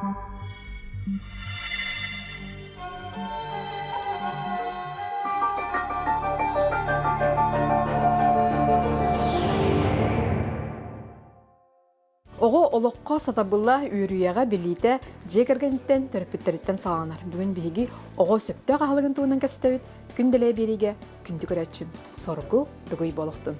Оҕо олоххо сатабыла, үөрүйэҕэ, билиитэ дьиэ кэргэниттэн, төрөппүттэриттэн саҕаланар. Бүгүн биһиги оҕо сөптөөх аһылыгын туһунан кэпсэтэбит. Күн дэлэй биэриигэ күндү көрөөччүм, соргу дугуй буолуохтун.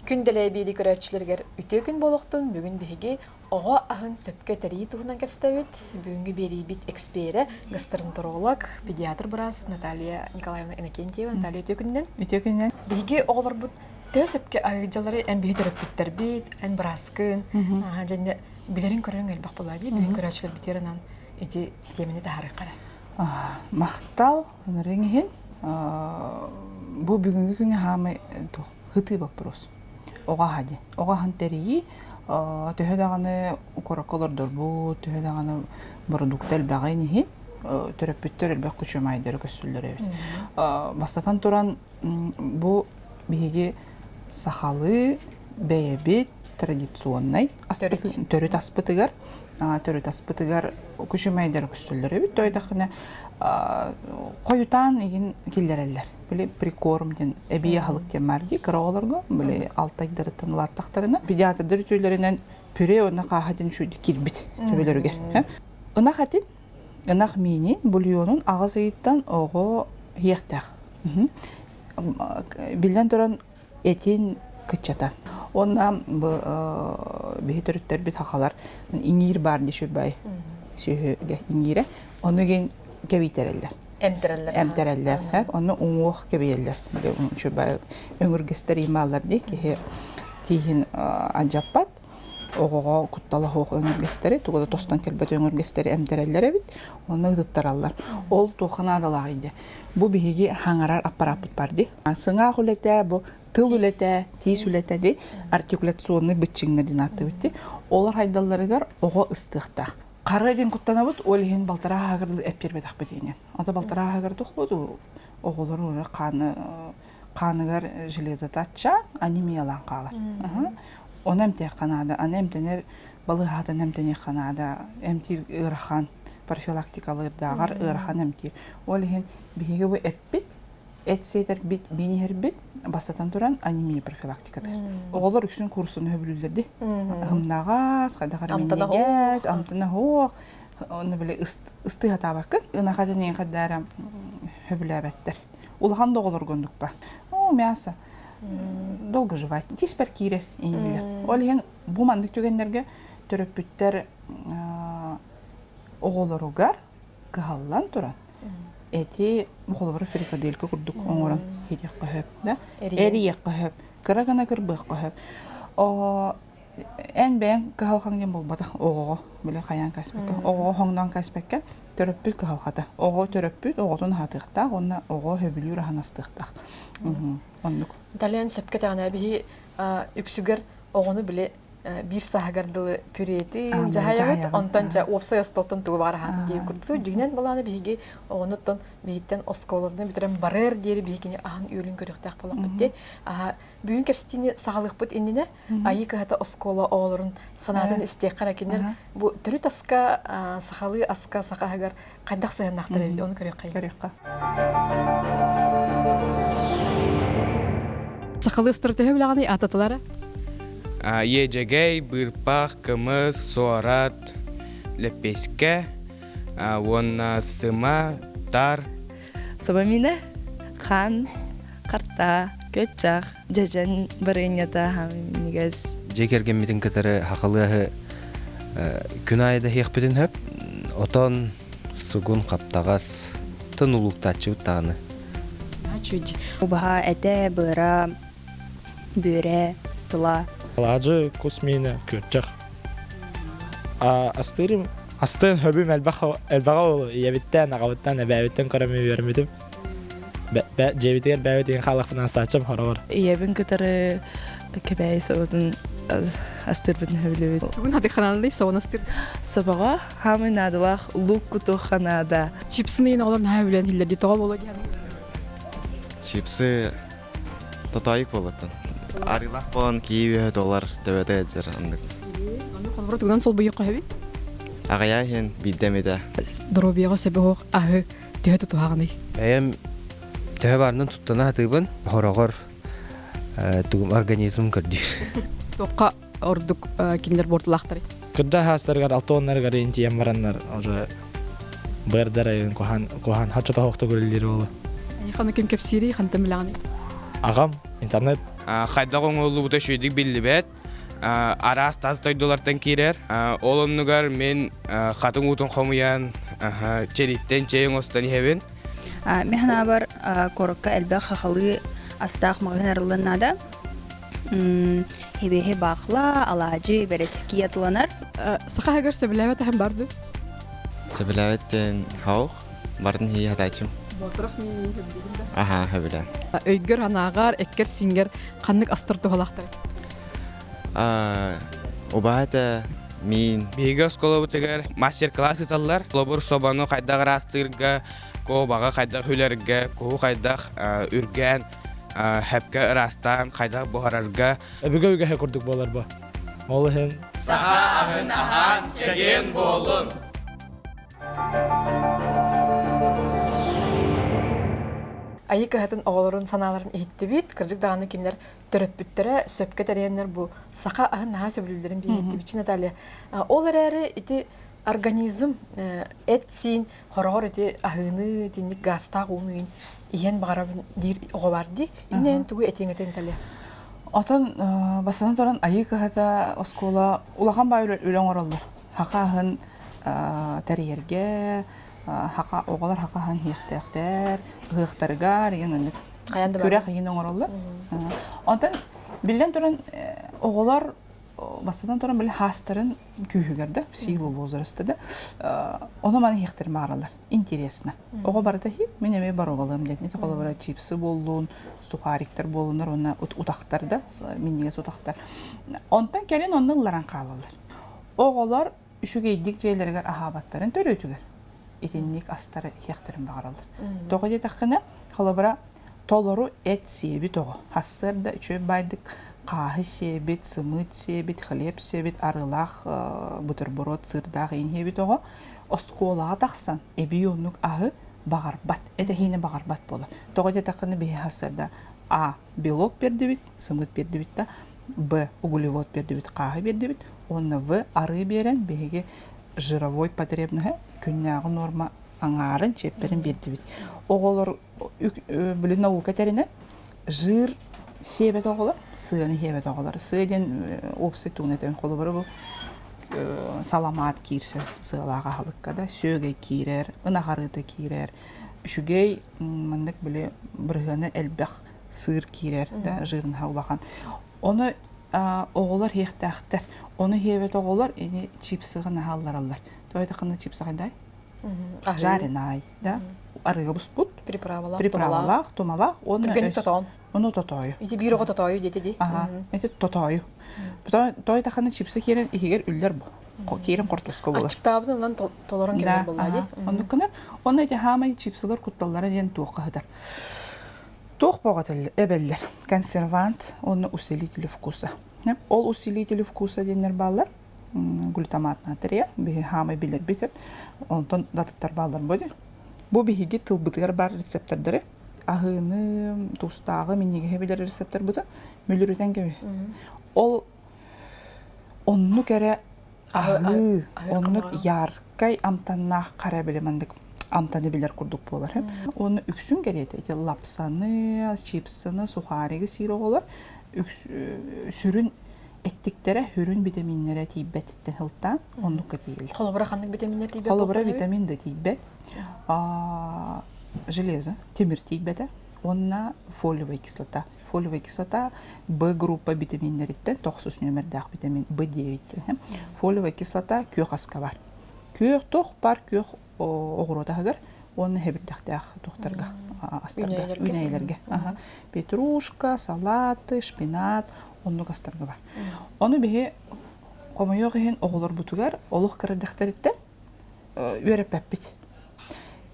Күн дэлэй биэрии көрөөччүлэригэр үтүө күн буолуохтун. Бүгүн биһиги оҕо аһын сөпкө тэрийии туһунан кэпсэтэбит. Бүгүҥҥү биэриибит эксперэ, гастроэнтеролог, педиатр быраас Наталья Николаевна Иннокентьева. Наталья, үтүө күнүнэн. Үтүө күнүнэн. Биһиги оҕолорбут төһө сөпкө аһыйдьалары эн биһи төрөппүттэрбит, эн бырааскын, дьэнне билэрин көрөрүҥ элбэх буолаа дии. Бүгүн көрөөччүлэрбитигэр анаан ити тиэмэни таһаарыахха эрэ. Махтал, ынырыҥ иһин. Бу бүгүҥҥү күҥҥэ хаамай Һытыы боппуруос. Оҕо аһа диэн. Оҕо аһын тэрийии төһө даҕаны куоракка олордорбут, төһө даҕаны бородуукта элбэҕин иһин төрөппүттэр элбэх күчүмэйдэри көстөллөр эбит. Бастатан туран, бу биһиги сахалыы бэйэбит традиционнай төрүт аспытыгар төрүт аспытыгар күчүмэйдэр көстөллөр эбит. Тоойдоххуна хойутаан игин киллэрэллэр. Били прикорм диэн эбии аһылык диэн баар дии кыра оҕолорго били алтайдарыттан улааттахтарына педиатрдар үтүөлэринэн пюре уонна хааһа диэн үчүгэй киирбит төбөлөрүгэр. Ынах этин, ынах миинин, бульонун аҕыс ыйыттан оҕо иһиэхтээх. Биллэн туран этин кыччатан. Уонна биһи төрүттэрбит хахалар иҥиир баар дии сүрбай сүөһүгэ иҥиирэ. Ону гин кэбийтэрэллэр. Эмтэрэллэр. Эмтэрэллэр. Ону уҥуох кэбийэллэр. Сүрбай өҥүргэстэр имааллар дии киһи тииһин алдьаппат. Оҕоҕо куттала суох өҥүргэстэри, туга да тостон кэлбэт өҥүргэстэри эмтэрэллэр эбит. Онно ытыттараллар. Ол туохха наадалааҕый диye. Бу биһиги хаҥарар аппарааппыт бар дии. Сыҥаах үлэтэ, бу тыл үлэтэ, тиис үлэтэ дии, артикуляционный быччыҥнар диэн ааттыыбыт дии. Олор хайдалларыгар оҕо ыстыахтаах. Хара диэн куттанабыт, ол иһин балтараа аһыгар эппиэрбэтэхпит иинэ. Ата балтараа аһыгар тухпут, оҕолор уже хааны хааныгар железота аччаан, анемиялаан хаалар. Оны эмтиэххэ наада. Аны эмтэнэр балыыһаатын эмтэниэххэ наада. Эмтиир ыарахан, профилактикалыырдааҕар ыарахан эмтиир. Ол иһин биһиги бу эппит, эт сиэтэрбит, биин иһэрбит, бастатан туран анемия профилактикатыгар. Оҕолор үксүн курсун өһөбүлүүллэр дии. Ыһымнаҕас, хайдах эрэ минньигэс, амтана суох, онно били ыстыы сатаабаккын. Ынаха диэн хайдаара хөбүлээбэттэр. Улахан да оҕолорго оннукпа. Оо, мясо. Долго жевать. Тиспэр киирэр иннилэр. Ол иһин бу маннык түгэннэргэ төрөппүттэр оҕолоругар кыһаллан туран эти холобура фрикаделька курдук оҥорон иһиэххэ сөп да эрийиэххэ сөп кыра гына кырбыахха сөп эн бэйэҥ кыһалҕаҥ диэн буолбатах оҕоҕо били хайаан кэспэккэ оҕоҕо хоҥноон кэспэккэ төрөппүт кыһалҕата оҕо төрөппүт оҕотун аһатыахтаах уонна оҕо сөбүлүүр аһын астыахтаах оннук Итальян сөпкө тэҕинэ биһи үксүгэр оҕону били биир сааһыгар дылы пюретин дьаһайабыт онтон дьэ уопсай остуолтан тугу баҕар аһаатын диэн курдук дьиҥинэн былааны биһиги оҕонуттан биһиттэн оскуоланы бүтэрэн барыар диэри биһигини аһын үөлүн көрүөхтээх буоллахпыт дии бүгүн кэпсэтиини саҕалыахпыт иннинэ Айыы кыһата оскуола оҕолорун санаатын истиэххэ эрэ кинилэр бу төрүт аска сахалыы аска саха аһыгар хайдах сыһыаннаахтар эбит ону көрүөххэ көрүөххэ Сахалыы ыстара төһө билэҕиний аататылара? Иэдьэгэй, быырпах, кымыс, суорат, лэппиэскэ уонна сыма, тар. Собамина, хан, харта, көччах, дьэдьэн барыанньата минньигэс. Дьиэ кэргэммитин кытары хахалыаһы күн аайы да иһиэхпитин сөп. Отон, сугун, хаптаҕас, тын улууктааччыбыт даҕаны. Убаһа этэ, быара, бүөрэ, тыла. Алаадьы, кус миинэ, күөрчэх. Астыырым, астыан хөбүм элбэх элбэҕэ ол ийэбиттэн, аҕабыттан, эбээбиттэн көрөмү үөрэммитим. Дьиэбитигэр бэйэбит иһин хааллахпына астааччым хороҕор. Ийэбин кытары кэбээйи соботун астыырбытын сөбүлүүбүт. Бүгүн хатыханалый соҕун астыыр. Собоҕо хаамай наадалаах лук кутуохха наада. Чипсыны иин оҕолор наһаа үлэн иһиллэр дии тоҕо буолуо диэн. Чипсы тотоойук буолаттан. Арыылаах буолан кии үөһэ туолар төбөтө ыалдьар оннук. Ону холобура тугунан солбуйуохха сөбүй? Аҕыйах иһин биирдэ эмитэ. Доруобуйаҕа сөбө суох аһы төһө тутуһаҕыный? Бэйэм төһө баарынан туттана сатыыбын. Хороҕор тугум организм көрдүүр. Туохха ордук кинилэр буортулаахтарый? Кырда хаастарыгар алтоннарыгар интиен бараннар уже бырдар айын кухан кухан хачча тоһохто көрүллэр уолу. Ханы ким кэпсиирий хантан билэҕиний? Аҕам интернет Хайдах оҥоһуллубута үчүгэйдик биллибэт. Араас тас дойдулартан киирэр. Ол оннугар мин хатыҥ уутун хомуйан, чэриттэн чэй оҥостон иһэбин. Мин санаабар куоракка элбэх хахалыы астаах маҕаһыын арыллан наада. Хибиэһи баахла, алаадьы, бэрэски атыланар. Саха аһыгар сөбүлээбэт аһым бар дуу? Сөбүлээбэттэн хаух, барын хии хатаачым. Боторох миин сөбүлүүгүн да? Аха, сөбүлээн. Өйгөр, анааҕар, эккэр-сииҥҥэр ханнык астар туһалаахтарый? Убаһа миин. Биһиги оскуолабытыгар мастер-класс ыыталлар. Холобур, собону хайдах ыраастыырга, куобаҕы хайдах үлэргэ, куһу хайдах үргээн, хэпкэ ыраастаан, хайдах буһарарга. Өбүгэ үгэһэ курдук буолар бу. Ол иһин Саха аһын аһаан, чэгиэн буолун! Айыы кыһатын оҕолорун санааларын иһиттибит. Кырдьык даҕаны кинилэр төрөппүттэрэ сөпкө тэрийэннэр бу саха аһын наһаа сөбүлүүллэрин биһиттибит Наталья. Ол эрээри ити организм эт-сиин хороҕор ити аһыыны, итинник гаастаах ууну иһэн баҕарабын диир оҕо бар дии. Иннин тугу этиэҥ этэ Наталья? Отон бастатан туран айыы кыһата оскуола улахан баай үлэ оҥороллор. Хаха аһын тэрийэргэ, хаха оҕолор хаха аһын иһиэхтээхтэр, ыһыахтарыгар игин оннук күрэх иһин оҥороллор. Онтон биллэн туран оҕолор бастатан туран били хаастарын күүһүгэр да силу возраста да ону маны иһиэхтэрин баҕараллар интересно оҕо барыта иһип мин эмиэ боруобалыам диэн ити холобура чипсы буоллун сухариктар буоллуннар уонна утахтар да минньигэс утахтар онтон кэлин онно ылларан хаалаллар оҕолор үчүгэйдик дьиэлэригэр аһаабаттарын төрүөтүгэр итинник астары иһиэхтэрин баҕараллар тоҕо диэтэххинэ холобура Толору эт сиэбит оҕо. Сарсыарда үчүгэй баайдык хааһы сиэбит, сымыыт сиэбит, хлеб сиэбит, арыылаах бутерброд, сыырдаах иин сиэбит оҕо оскуолаҕа тахсан эбии оннук аһы баҕарбат, эт эһиини баҕарбат буолар. Тоҕо диэтэххинэ биһи сарсыарда А. Белок биэрдибит, сымыыт биэрдибит да, Б. Углевод биэрдибит, хааһы биэрдибит уонна В. Арыы биэрэн биһиги жировой потребноһы күннээҕи нуорма аҥаарын, чиэппэрин биэрдибит. Оҕолор били наука этэринэн жир сиэбэт оҕолор, сыаны сиэбэт оҕолор. Сыа диэн уопсай тугун этэн холобура бу саламаат киирсэр сыалаах аһылыкка да сүөгэй киирэр, ынах арыыта киирэр. Үчүгэй маннык били бырыһыана элбэх сыыр киирэр да жирнаһа улахан. Ону оҕолор иһиэхтээхтэр. Ону иһиэбэт оҕолор ини чипсыгын аһаллараллар. Тоҕо диэтэххинэ чипсы хайдай? Жареный, да? Арыыга буспут. Приправалаах, Приправалаах, тумалаах. Уонна Түргэнник тотоон. Ону тотоойу. Ити биир оҕо тотоойу диэти дии. Аха, ити тотоойу. Той таханы чипсы киирэн иһигэр үллэр бу. Киирэн хортуска буолар. Аччыктаабытын ылан толорон кэлэр буоллаа дии. Оннук гынар. Онно ити хаамай чипсылар кутталлара диэн туохха сытар. Туох боҕо эбэллэр. Консервант, онно усилители вкуса. Ол усилители вкуса диэннэр бааллар. Глютамат натрия биһи хаамай билэрбит онтон датыттар бааллар бу бу биһиги тылбытыгар баар рецептордары аһыыны тустааҕы минньигэһи билэр рецепторбыты мүлүрүтэн кэбиһ ол оннук эрэ аһыы оннук яркай амтаннаах хара били маннык амтаны билэр курдук буолар уонна үксүн кэриэтэ ити лапсаны чипсыны сухаригы сиир оҕолор сүрүн эттиктэрэ сүрүн битэмииннэрэ тиийбэтиттэн сылтаан оннукка тиийэллэр. Холобура ханнык битэмииннэр тиийбэт Холобура витамин да тиийбэт, железо, тимир тиийбэтэ уонна фолиевая кислота. Фолиевая кислота Б группа витаминнэриттэн тохсус нүөмэрдээх витамин B9 диэн. Фолиевая кислота күөх аска бар. Күөх туох бар күөх оҕуруот аһыгар уонна хэбирдэхтээх туохтарга астарга үүнээйилэргэ петрушка салаты шпинат оннук астарга бар ону биһи хомойуох иһин оҕолорбутугар олох кыра дэхтэриттэн үөрэппэппит.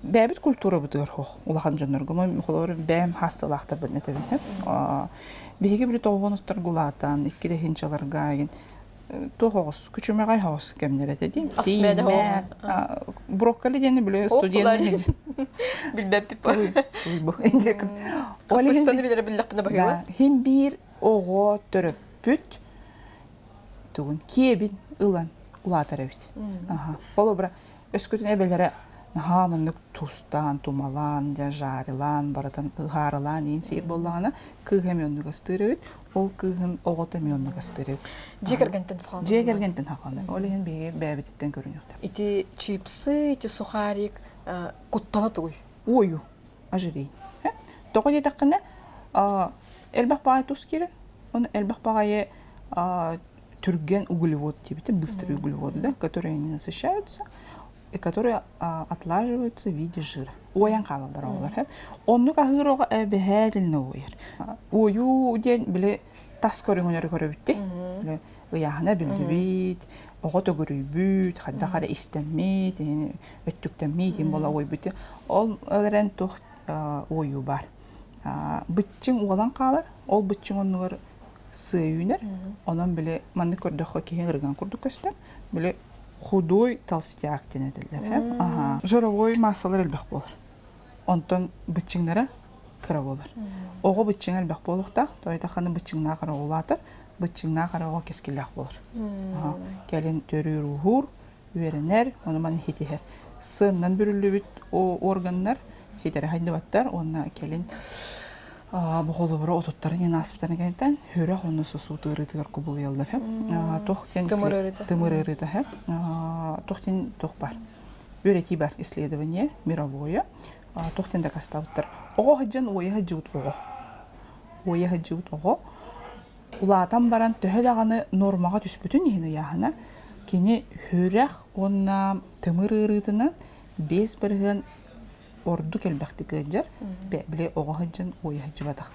Бэйэбит культурабытыгар суох улахан дьоннорго холобур бэйэм хаассалаахтарбын этэбин биһиги били тоҕуһун устаргулаатан икки да хинчаларга ген туох оҕус күчүмэҕэй оҕус кэмнэр этэ дии брокколи диэни били студент билбэппит Капустаны билэрэ биллэхпинэ баһыыба хин биир оҕо төрөппүт тугун киэбин ылан улаатар эбит холобура Өскөтүн эбэлэрэ наһаа маннык тустаан, тумалаан, дьэ жарилаан, барытын ыһаарылаан иин сиир буоллаҕына, кыыһа эмиэ оннук астыыр эбит. Ол кыыһын оҕото эмиэ оннук астыыр эбит. Дьиэ кэргэнтэн саҕаланар. Дьиэ кэргэнтэн саҕаланар. Ол иһин биһиги бэйэбититтэн көрүнүөхтэр. Ити чипсы, ити сухарик куттала тугуй? Уойу, ожирение. Тоҕо диэтэххинэ, элбэх баҕайы тус киирэр. Оны элбэх баҕайы түргэн углевод диэбитэ, быстрые углеводы, да, которые не насыщаются и которые отлаживаются в виде жира. Уойан хаалаллар оҕолор. Оннук аһыыр оҕо эбэһээтилинэ уойар. Уойуу диэн били тас көрүҥүнэр көрөбүт Били ыйааһына биллибит, оҕо төгүрүйбүт, хайдах эрэ истэммит, өттүктэммит иһин буола уойбут. Ол эрэн туох уойуу бар. Быччыҥ уолан хаалар, ол быччыҥ оннугар сыа үүнэр. Онон били маннык көрдөххө киһи ырыган курдук көстөр. Били худой толстяк диэн этэллэр. Аха. Жировой массалар элбэх буолар. Онтон быччыҥнара кыра буолар. Оҕо быччыҥа элбэх буолуохтаах. Тоойдоххону быччыҥнаах эрэ улаатар, быччыҥнаах эрэ оҕо кэскиллээх буолар. Кэлин төрүүр ууһуур, үөрэнэр, ону маны хитиһэр. Сыаннан бүрүллүбүт органнар хитэрэ хайдыбаттар уонна кэлин бу холобура отуттарын иһин ааспытарын кэнниттэн сүрэх уонна сосуд ыарыытыгар кубулуйаллар туох диэн тымыр ыарыыта туох диэн туох бар үөрэтии бар исследование мировое туох диэн дакастаабыттар оҕо сылдьан уойа сылдьыбыт оҕо уойа сылдьыбыт оҕо улаатан баран төһө даҕаны нуормаҕа түспүтүн иһин ыйааһына кини сүрэх уонна тымыр ыарыытынан 5% ордук элбэхтик ыалдьар били оҕо сылдьан уойа сылдьыбатах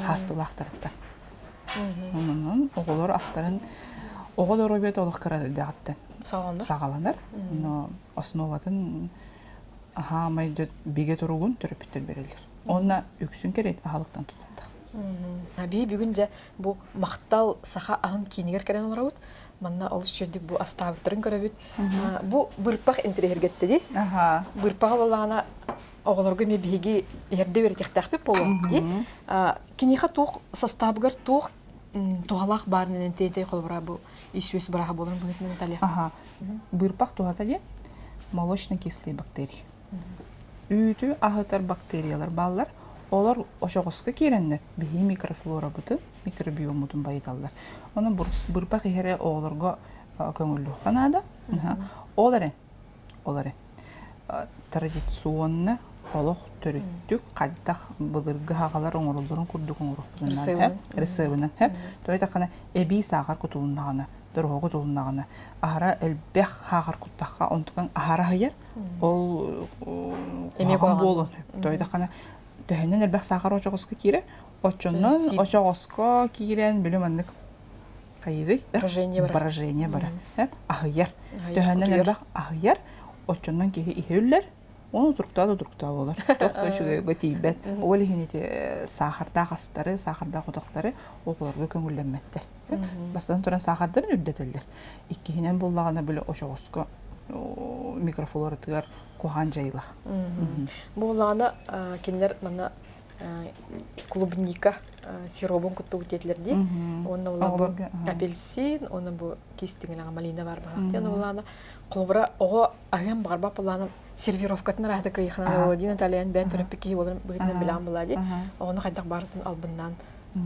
хаастылаахтарыттан онон оҕолор астарын оҕо доруобуйата олох кыра эрдэҕиттэн саҕаланар но основатын аһаамай бигэ туругун төрөппүттэр берэллэр уонна үксүн кэриэт аһылыктан тутултах Биһи бүгүн дьэ бу махтал саха аһын киинигэр кэлэн олоробут. Манна олус үчүгдүк бу астаабыттарын көрөбүт. Бу бырпах интириэһиргэттэ дии. Бырпаҕа буоллаҕына оҕолорго эмиэ биһиги иһэрдэ үөрэтиэхтээхпит буолуо дии. Киниэхэ туох састаабыгар туох туһалаах баарынан тиэнтэй холобура бу ис-үөс бырааһа буоларын быһыытынан Наталья. Аха. Бырпах туһата диэн молочно-кислые бактерии. Үүтү аһытар бактериялар бааллар. Олор очоҕоско киирэннэр биһиги микрофлорабытын, микробиоммутун байыталлар. Ону бырпах иһэрэ оҕолорго көҥүллүөххэ наада. Ол эрэн, ол эрэн традиционно олох төрүттүк хайдах былыргы хаҕалар оҥороллорун курдук оҥоруохпутун наада. Рецебынан. Тоҕо диэтэххинэ эбии саахар кутулуннаҕына, дорогу кутулуннаҕына, аһара элбэх саахар куттахха онтукаҥ аһара аһыйар, Ол куһаҕан буолуон сөп. Тоойдоххуна төһөнөн элбэх саахар очоҕоско киирэр, оччонон очоҕоско киирэн били маннык хайыырый? Брожение барар. Брожение барар. Аһыйар. Төһөнөн элбэх аһыйар, оччонон киһи иһэ үллэр, оны утуруктаа да утуруктаа буолар. Туох да үчүгэйгэ тиийбэт. Ол иһин ити саахардаах астары, саахардаах утахтары оҕолорго көҥүллэммэттэр. Бастатан туран саахардарын үрдэтэллэр. Иккиһинэн буоллаҕына били очоҕоско микрофлоратыгар куһаан дьайылах. Буоллаҕына кинилэр манна клубника сиробун куттубут диэтилэр дии. Уонна була бу апельсин, уонна бу кистиҥилэҕэ малина бар баһаах диэн буоллаҕына холобура оҕо аһыан баҕарбат буоллаҕына сервировкатын араата кыйыхына дии Натальян бэйэн төрөппүт киһи буоларын быһыытынан билэҕин буоллаа дии. Оҕону хайдах баарытын албыннаан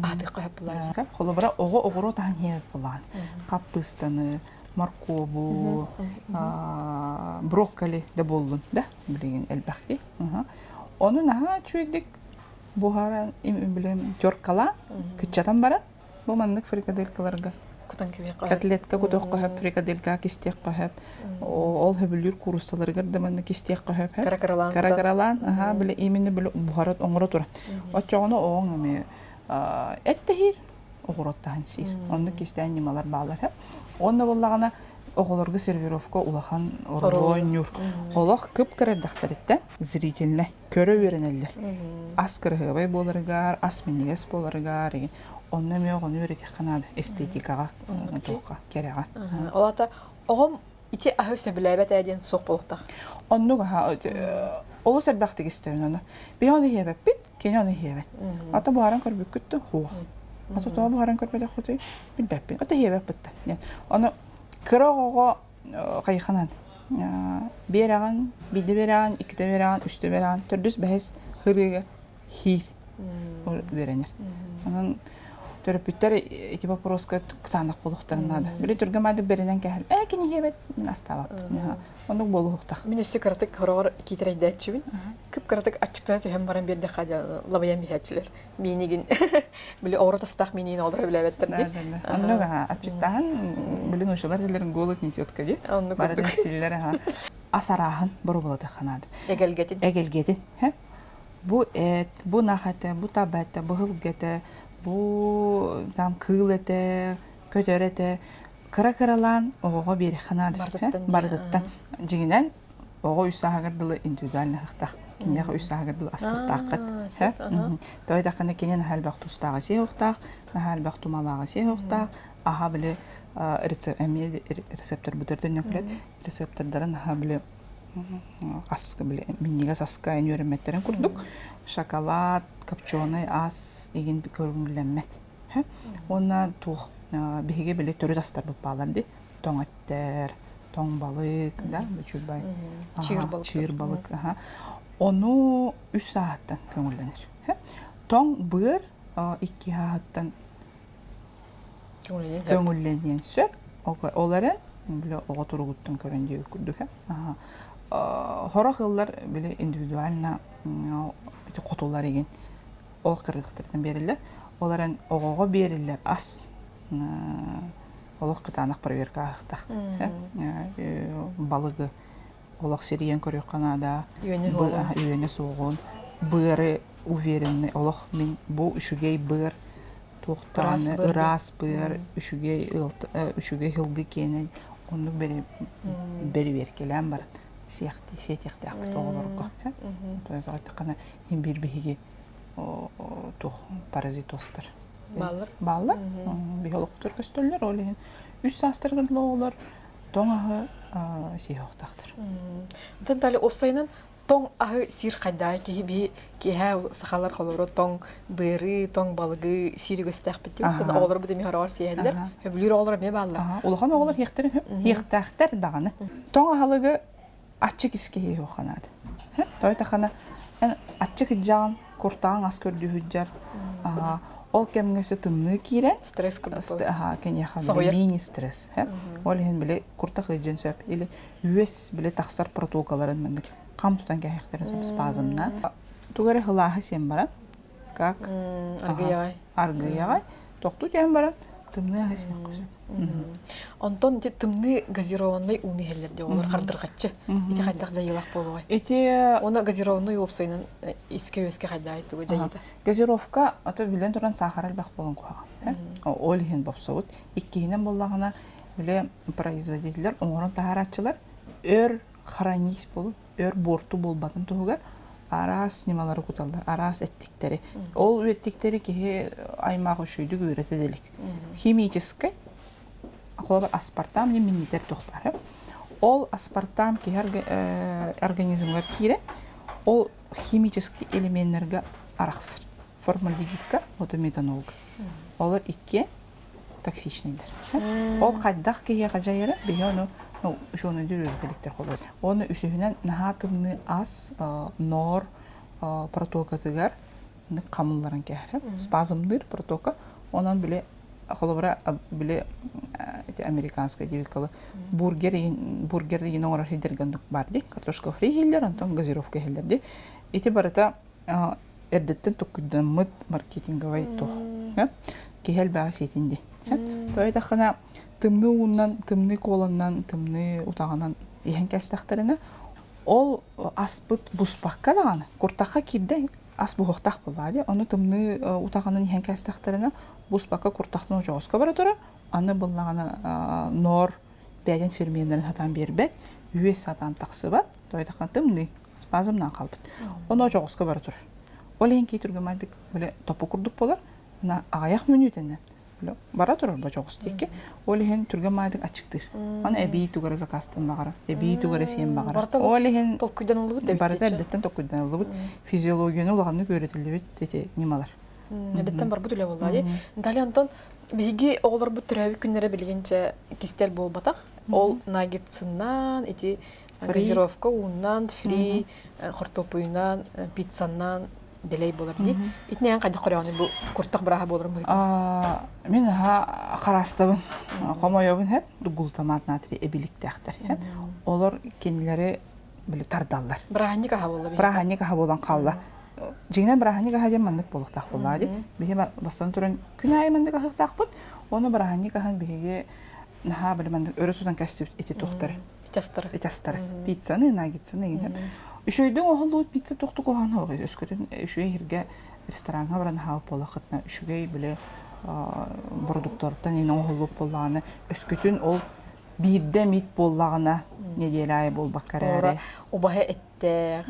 аһатыахха сөп буоллаа. Холобура оҕо оҕуруот аһын иһэр буоллаҕын. Хаппыыстаны, моркуобу, брокколи да буоллун да билигин элбэхти. Ону наһаа үчүгэйдик буһаран билим теркалаан кыччатан баран бу маннык фрикаделькаларга кутан кэбиһиэххэ котлетка кутуохха сөп, фрикаделька кистиэххэ сөп. Ол сөбүлүүр кууруссаларыгар да маннык кистиэххэ сөп. Кыра-кыралаан. Кыра-кыралаан, аха, били именно били буһара оҥоро турар. Оччоҕуна оҕоҥ эмиэ эттэһиир, оҕуруоттаһан сиир. Оннук кистээн ньымалар бааллар. Онно буоллаҕына Оҕолорго сервировка улахан оруолу оонньуур. Олох кып-кыра эрдэхтэриттэн зрительнэй көрө үөрэнэллэр. Ас кыраһыабай буоларыгар, ас минньигэс буоларыгар, онно эмиэ оҕону үөрэтиэххэ наада эстетикаҕа, туохха, кэрэҕэ. Ол аата оҕом ити аһы сөбүлээбэт ээ диэн суох буолуохтаах. Оннук аһа олус элбэхтик истэбин ону. Биһи ону иһиэбэппит, кини ону иһиэбэт. Ата буһаран көрбүккүт да суох. Ата тоҕо буһаран көрбөтөххүтүй билбэппин. Ата иһиэбэппит да. Ону кыра оҕоҕо хайыханан биэрэҕин, биирдэ биэрэҕин, иккитэ биэрэҕин, үстэ биэрэҕин, төрдүс, бэһис хырыыга хиир үөрэнэр. Онон төрөппүттэр ити вопроска кытаанах буолуохтарын наада. Били түргэн маадык бэринэн кэһэл, ээ кини иһиэбэт, мин астаабаппын. Оннук буолуохтаах. Мин өссө кыратык хороҕор киитэрэйдээччибин. Кып-кыратык аччыктана түһэн баран биэрдэххэ лабыйан биһээччилэр. Миинигин. Били оҕуруот астаах миинигин оҕолоро билээбэттэр дии. Оннук аха аччыктааһын блин учулар телерин голод не тетка дии. Оннук Барытын силлэр аха. Ас арааһын боруобалатыахха наада. Эгэлгэтин. Эгэлгэтин. Бу эт, бу нах этэ, бу таба этэ, бу һылгы этэ, бу там кыыл этэ, көтөр этэ. Кыра-кыралаан оҕоҕо биэриэххэ наада. Барытыттан. Дьиҥинэн оҕо үс сааһыгар дылы индивидуально ыһыктах. Киниэхэ үс сааһыгар дылы астыктааххыт. Тоҕо диэтэххинэ кини наһаа элбэх тустааҕы сиэһуохтаах, наһаа элбэх тумалааҕы сиэһуохтаах, аһа били эмиэ рецепторбутар төннөкүлэт рецептордарын наһаа били аска били минньигэс аска үөрэммэттэрин курдук шоколад, копченый ас игин көрүҥүллэммэт. Уонна туох биһиги били төрүт астарбыт баалар дии тоҥ эттэр, тоҥ балык, да, үчүгэй чыыр балык. Чыыр балык, аха. Ону үс сааһыттан көҥүллэнэр. Тоҥ быар икки сааһыттан көҥүллэниэн сөп. Ол эрэн, били оҕо туругуттан көрөн диэбит курдук. Хорох ыллар били индивидуально хотулар игин ол кыргыттартан биэриллэр. Ол эрэн оҕоҕо биэриллэр ас олох кытаанах проверка ааһыахтаах. Балыгы олох сирийэн көрүөххэ наада. Үөнэ суоҕун. Быары уверенный олох мин бу үчүгэй быар туохтааны ыраас быар үчүгэй үчүгэй һылгы киэнэ оннук бэрэбиэркэлээн баран сиэтиэхтээхпит оҕолорго. Иһин биир биһиги туох паразитозтар Бааллар. Бааллар. Биһи олохтор көстөллөр. Ол иһин үс саастарыгар оҕолор тоҥ аһы сиэһохтаахтар. Онтон тали уопсайынан тоҥ аһы сиир хайдаай киһи биһи киэһэ сахалар холоро тоҥ быары, тоҥ балыгы сиир үгэстээхпит диэн. Оттон оҕолор бу эмиэ хороҕор сиэһэллэр. Сөбүлүүр оҕолор эмиэ бааллар. Улахан оҕолор иэхтэрин иэхтээхтэр даҕаны. Тоҥ аһылыгы аччык искэ иһиэххэ наада. Той тахана эн аччык ыдьаҕын, куртаҕыҥ ас көрдүүһүддьэр. Ол кэмҥэ өссө тымныы киирэн стресс курдук киниэхэ мини стресс. Ол иһин били куртах ыдьын сөп или үөс били тахсар протокаларын маннык хам тутан кэһиэхтэрин сөп спазмнаан. Тугу эрэ хылааһы сиэн баран как аргыйаҕай аргыйаҕай тохтуу түһэн баран тымныы аһы сиэххэ сөп. Онтон ити тымныы газированнай ууну иһэллэр дии олор хардырҕаччы. Ити хайдах дьайыылаах буолуой? Ити Уонна газированный уопсайынан искэ-үөскэ хайдаай туга дьайыыта? Газировка ото билэн туран саахар элбэх буолан куһаҕан. Ол иһин бопсобут. Иккиһинэн буоллаҕына бile производителлэр оҥорон таһаарааччылар өр хранить буолун өр буорту буолбатын туһугар араас ньымалары куталлар, араас эттиктэри. Ол эттиктэри киһи аймаах үчүгүйдүк үөрэтэ да илик. Химическэй, холобур, аспартам диэн минньитэр туох баар. Ол аспартам киһи организмыгар киирэн, ол химическэй элеменнэргэ арахсар. Формальдегидка, вот метанолга. Олор иккиэн токсичныйдар. Ол хайдах киһиэхэ дьайара, биһи ону ну, учуонайдыр үөрэтэликтэр холобур. Оны үсүһүнэн наһаа тымныы ас ноор протокатыгар хамылларан кэһэрэ. Спазмдыыр протока. Онон били холобура били эти американская девикалы бургер бургер деген оҥорор хидерген бар ди картошка фри хиллер онтон газировка хиллер ди ити барыта эрдэттэн токкуйдаммыт маркетинговай туох киһи элбэҕи сиэтин дии тоҕо диэтэххинэ тымныы уунан тымныы куоланан тымныы утаҕынан иһэн кэстэхтэринэ ол аспыт буспакка даҕаны куртахха киирдэ ас буһуохтаах буоллаҕа дии ону тымныы утаҕынан иһэн кээстэхтэринэ буспакка куртахтан очоҕоско бара турар аны буллаҕына ноор. бэйэтин ферменнэрин сатаан биэрбэт, үөс сатаан тахсыбат, тоойдоххо тымныы, спазмнаан хаалбыт. Ону очоҕоско бара турар. Ол иһин кии түргэмайдык бile топу курдук болар, на аҕыйах мүнүүтэнэн бара турар бочоҕус диэки. Ол иһин түргэн маайдык аччыктыыр. Аны эбии тугара заказтан баҕара, эбии тугара сиэн баҕара. Ол иһин толкуйданыллыбыт барыта эрдэттэн толкуйданыллыбыт. Физиологияны улаханнык үөрэтиллибит ити ньымалар. Эрдэттэн барбыт үлэ буолла дии. Далее Антон биһиги оҕолорбут төрөөбүт күннэрэ билигинчэ кистэл буолбатах. Ол наггетсынан, ити газировка ууннан, фри, хортуоппуйунан, пиццаннан дэлэй буолар дии. Итинэн хайдах көрөҕүнүй бу куртах бырааһа буоларым быһыытынан? Мин аха хараастабын, хомойобун хэп, глутамат натрий эбиликтээхтэр. Олор кинилэри били тардаллар. Бырааһынньык аһа буолла биһиэхэ. Бырааһынньык аһа буолан хаалла. Дьиҥинэн бырааһынньык аһа диэн маннык буолуохтаах буоллаҕа дии. Биһи бастан туран күн аайы маннык аһыахтаахпыт. Уонна бырааһынньык аһын биһиги наһаа били маннык өрө тутан кэстибит ити туохтары. Итастары. Итастары. Пиццаны, наггетсаны иһин. Үчүгэйдик оһоллубут пицца тохтук оһон оҕой өскөтүн үчүгэй иһиргэ рестораҥҥа баран аһаабыт буоллаххытына үчүгэй били бородукталартан иһин оҥоһуллубут буоллаҕына өскөтүн ол биирдэ эмит буоллаҕына нэдиэлэ аайы буолбакка эрээри убаһа эттээх,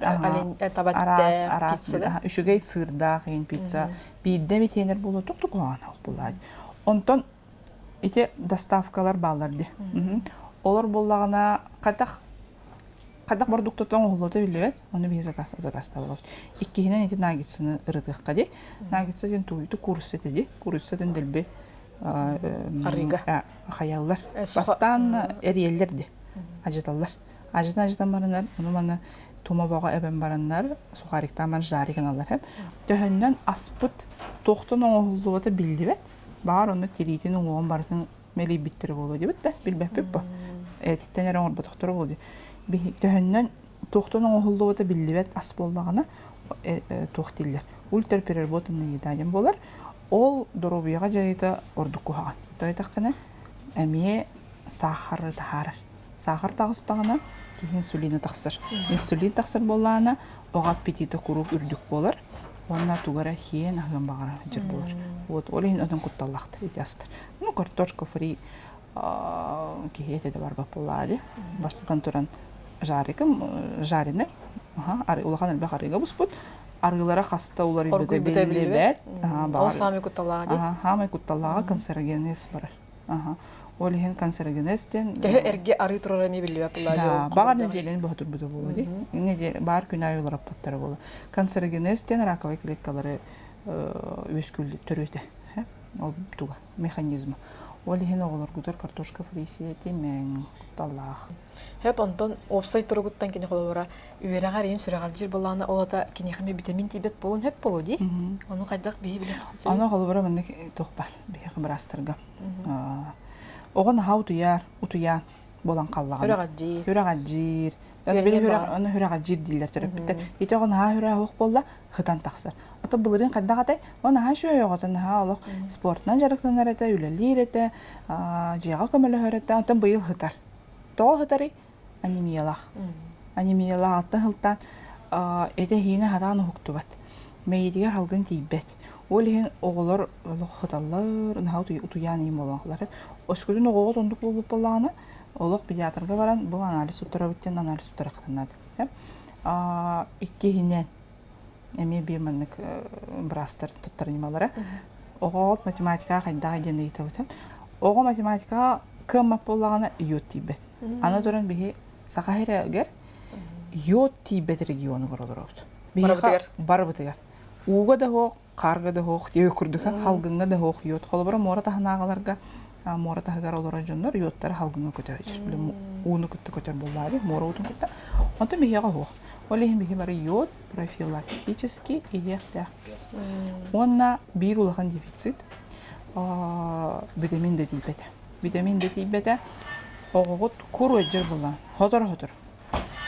таба эттээх, араас үчүгэй сыырдаах иһин пицца биирдэ эмит иһинэр буолуо тук куһаҕан буоллаҕа онтон ити доставкалар бааллар дии олор буоллаҕына хайдах хайдах бородууктаттан оҥоһуллубута биллибэт ону биһи заказ заказтаабыт иккиһинэн ити наггетсыны ырытыахха дии наггетса диэн тугуйду куурусса этэ дии куурусса диэн дэлби арыыга хайаллар бастаан эрийэллэр ди ажыталлар ажытан ажытан бараннар ону маны тума боҕо эбэн бараннар сухариктаан баран жарик гыналлар хэп төһөннөн аспыт туохтан оҥоһуллубата биллибэт баар онно тириитин уҥуоҕун барытын мэлийбиттэрэ буолуо диэбит да билбэппит бу этиттэн эрэ оҥорботохторо буолуо дии төһөннөн туохтан оҥоһуллубута биллибэт ас буоллаҕына туох дииллэр ультрапереработанный еда диэн буолар ол доруобуйаҕа дьайыыта ордук куһаҕан тоҕо диэтэххинэ эмиэ саахары таһаарар саахар таҕыстаҕына киһи инсулина тахсар инсулин тахсар буоллаҕына оҕо аппетита куруук үрдүк буолар уонна тугу эрэ хиэн аһыан баҕарар дьир буолар вот ол иһин отон кутталлаахтар ити астар ну картошка фри киһи этэ да барбат буоллаҕа дии бастатан туран жариком жареный улахан элбэх арыыга буспут арыылара хаста уларыйбыта биллибэт ол саамай кутталлааҕа дии саамай кутталлааҕа канцерогенез барар ол иһин канцерогенез диэн төһө эргэ арыы турара эмиэ биллибэт буоллаҕа баҕар нэдиэлэни быһа турбута буолуо дии баар күн аайы уларыппаттара буолуо канцерогенез диэн раковай клеткалары үөскүүр төрүөтэ ол туга механизма ол иһин оҕолоргутугар картошка фри сиэтимэҥ кутталлаах Хэп онтон уопсай туругуттан кини холобура үөрэҕэр иин сүрэҕэлдьиир буоллаҕына ол ата киниэхэ эмиэ витамин тиийбэт буолуон сөп буолуо дии. Ону хайдах биһи билэр Ону холобура маннык туох баар биһиэхэ быраастарга. Оҕо наһаа утуйар, утуйаан буолан хааллаҕына. Сүрэҕэлдьиир. Сүрэҕэлдьиир. Ону сүрэҕэлдьиир дииллэр төрөппүттэр. Ити оҕо наһаа сүрэҕэ суох буолла, хытан тахсар. Ото былырыын хайдах этэй? Ол наһаа үчүгэй оҕото, наһаа олох спортунан дьарыктанар этэ, үлэлиир этэ, дьиэҕэ көмөлөһөр этэ. Онтон быйыл хытар. Тоҕо хытарый? Анемиялаах. Анемиялааҕыттан сылтаан этэ-иһиинэ сатаан уһуктубат. Мэйиитигэр салгын тиийбэт. Ол иһин оҕолор олох хыталлар, наһаа утуйаан иһин буолан Өскөтүн оҕоҕут оннук буолбут буоллаҕына, олох педиатрга баран бу анализ туттарабыт диэн анализ туттарыаххытын наада. Иккиһинэн, эмиэ биир маннык быраастар туттар ньымалара. Оҕоҕут математикаҕа хайдаҕый диэн ыйытабыт. Оҕо математикаҕа кыаммат буоллаҕына йод тиийбэт. Аны туран биһи Саха сиригэр йод тиийбэт регионугар олоробут. Барыбытыгар. Барыбытыгар. Ууга да суох, хаарга да суох, диэби курдук халгыҥҥа да суох йод. Холобура муора таһынааҕыларга муора таһыгар олорор дьоннор йодтары халгыҥҥа көтөөччү. Ууну кытта көтөр буоллаҕа муора уутун кытта. Онтон биһиэхэ суох. Ол иһин биһи бары йод профилактически иһиэхтээх. Уонна биир улахан дефицит витамин Д тиийбэтэ. Витамин Д тиийбэтэ оҕоҕут кур ыалдьар буоллаҕа хотор-хотор.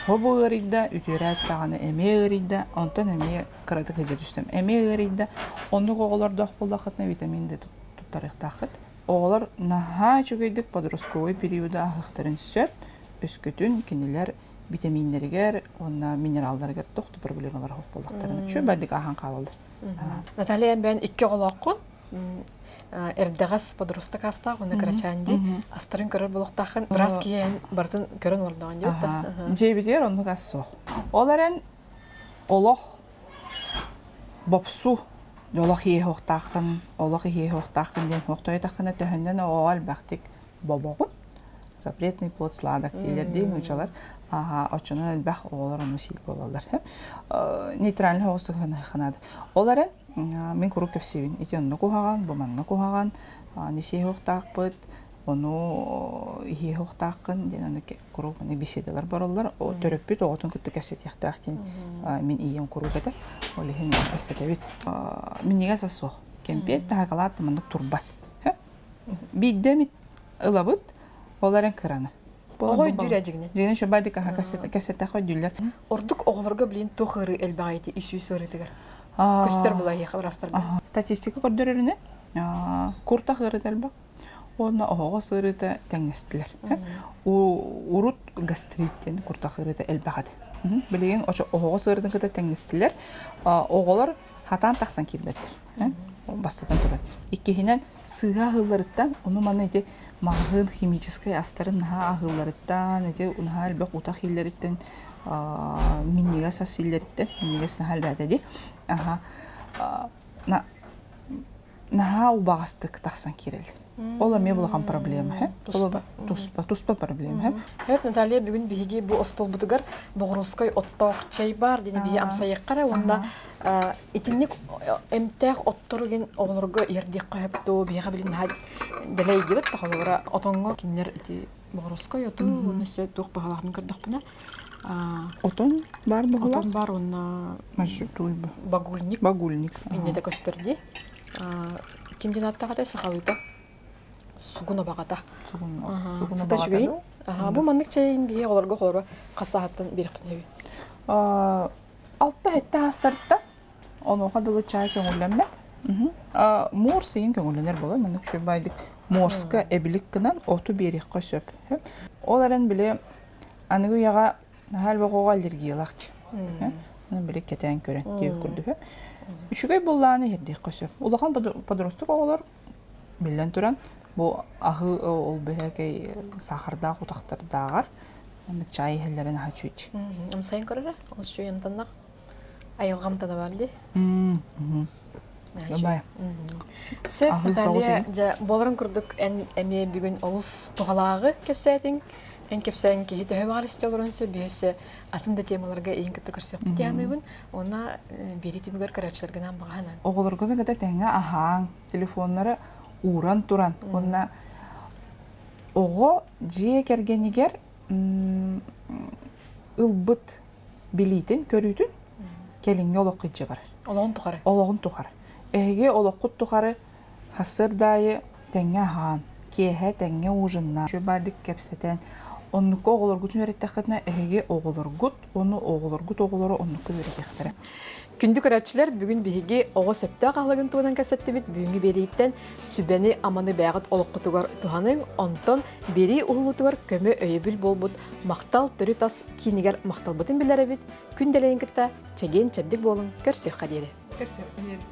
Хобу ыарыйда, үтүөрээт даҕаны эмиэ ыарыйда, онтон эмиэ кыратык ыдьа түстүм. Эмиэ ыарыйда. Оннук оҕолордоох буоллаххытына витамин Д туттарыахтааххыт. Оҕолор наһаа үчүгэйдик подростковай периоды ааһыахтарын сөп. Өскөтүн кинилэр витаминнэригэр уонна минералларыгар туох да проблемалар суох буоллахтарына үчүгэй бардык ааһан хаалаллар. Наталья бэйэн икки оҕолооххун. Эрдэҕэс подросток астаах уонна кырачаан дии. Астарын көрөр болохтааххын быраас киһи барытын көрөн олордоҕун диэбит да. Дьиэбитигэр оннук ас суох. Ол эрэн олох бопсу олох иэһиохтааххын, олох иһиэһиохтааххын диэн хуохтойотаххына төһөннөн оҕоҕо элбэхтик бобоҕун. Запретный плод сладок дииллэр дии нуучалар. Аха, оччонон элбэх оҕолор ону сиир буолаллар. Нейтральный соҕус наада. Ол эрэн мин куруук кэпсиибин. Ити онно куһаҕан, бу манна куһаҕан, нисиэһиохтаахпыт, ону иһиэһиохтааххын диэн ону куруук маны беседалар бараллар. Төрөппүт оҕотун кытта кэпсэтиэхтээх диэн мин ийэм куруук этэ. Ол иһин кэпсэтэбит. Минньигэс ас суох. Кэмпиэт да шоколад да маннык турбат. Биирдэ эмит ылабыт, ол эрэн кыраны. Оҕо өйдүүр эдьигинэн. Дьигинэн шөбайдык аха кэсэтэх өйдүүллэр. Ордук оҕолорго билин туох ыарыы элбэҕэ ити ис-үс ыарыытыгар? Көстөр булайыаха бырастарга. Статистика көрдөрөрүнэн куртах ыарыыта элбэх уонна оһоҕос ыарыыта тэҥнэстилэр. Урут гастрит диэн куртах ыарыыта элбэх этэ. Билигин оһоҕос ыарыытын кытта тэҥнэстилэр. Оҕолор хатаан тахсан киирбэттэр. Бастатан туран. Иккиһинэн, сыыһа аһыылларыттан, ону маны ити маҕаһыын химическай астарын наһаа аһыылларыттан, ити наһаа элбэх утах ииллэриттэн, минньигэс ас ииллэриттэн, минньигэс наһаа элбээтэ дии. Аха. Наһаа убаҕастык тахсан киирэллэр. Ол эмиэ улахан проблема. Туспа. Туспа, туспа проблема. Хэп Наталья бүгүн биһиги бу остуолбутугар боҕуруоскай оттоох чай бар диэн биһи амсайыахха уонна итинник эмтээх оттору оҕолорго иһэрдиэххэ сөп дуо биһиэхэ билин наһаа дэлэй диэбит холобура отоҥҥо кинилэр ити боҕуруоскай оту уонна өссө туох баҕалаахпын көрдөхпүнэ Отон баар буолла? Отон баар уонна багульник. Багульник. Иннэтэ көстөр дии. Ким диэн ааттаах этэй сахалыыта? Сугун абаҕата. Сугун Сыта үчүгэй. Бу маннык чэйин биһи оҕолорго холоро хас саһаттан биэрэхпин сөбүй? Алта-сэттэ аастарыттан онуоха дылы чай көҥүллэммэт. Морс иин көҥүллэнэр буолар. Маннык үчүгэй морска эбилик гынан оту биэриэххэ сөп. Ол эрэн били Аныгы үйэҕэ наһаа элбэх оҕо аллергиялаах дии. Ону били кэтээн көрөн диэбит курдук. Үчүгэй буоллаҕына иһэрдиэххэ сөп. Улахан подросток оҕолор биллэн туран бу аһыы ол бэһэкэй сахардаах утахтардааҕар маннык чай иһэллэрин аһа үчүгэй. Амсайын көрөрө, олус үчүгэй амтаннах. Айылҕа амтана бар дии. Сөп, Наталья, дьэ, буоларын курдук эн эмиэ бүгүн олус туһалааҕы кэпсээтиҥ. Эн кэпсээн киһи төһө баҕар истэ олорон сөп, биһиэсэ атын да темаларга эйин кытта көрсүөхпүт дианыыбын. Уонна биэрии түмүгэр көрөөччүлэргинэн баҕаһынан. Оҕолорго да кытта тэҥҥэ аһааҥ, телефоннары ууран туран уонна оҕо дьиэ кэргэнигэр ылбыт билиитин, көрүүтүн кэлиҥҥи олоххо илдьэ барар. Олоҕун тухары. Олоҕун тухары. Эһиги олоххут тухары сарсыардаайы тэҥҥэ аһаан, киэһэ тэҥҥэ ужиннаан, үчүгэйдик кэпсэтэн, оннукка оҕолоргутун үөрэттэххитинэ, эһиги оҕолоргут уонна оҕолоргут оҕолоро оннукка үөрэтиэхтэрэ. Күндү көрөөччүлэр, бүгүн биһиги оҕо сөптөөх аһылыгын туһунан кэпсэттибит. Бүгүҥҥү биэрииттэн сүбэни-аманы бэйэҕит олоххутугар туһаныҥ, онтон биэрии уһулуутугар көмө-өйөбүл буолбут Махтал төрүт ас киинигэр махталбытын билэрэбит. Күн дэлэйин кытта чэгиэн-чэбдик буолуҥ, көрсүөххэ диэри. Көрсүөххэ диэри.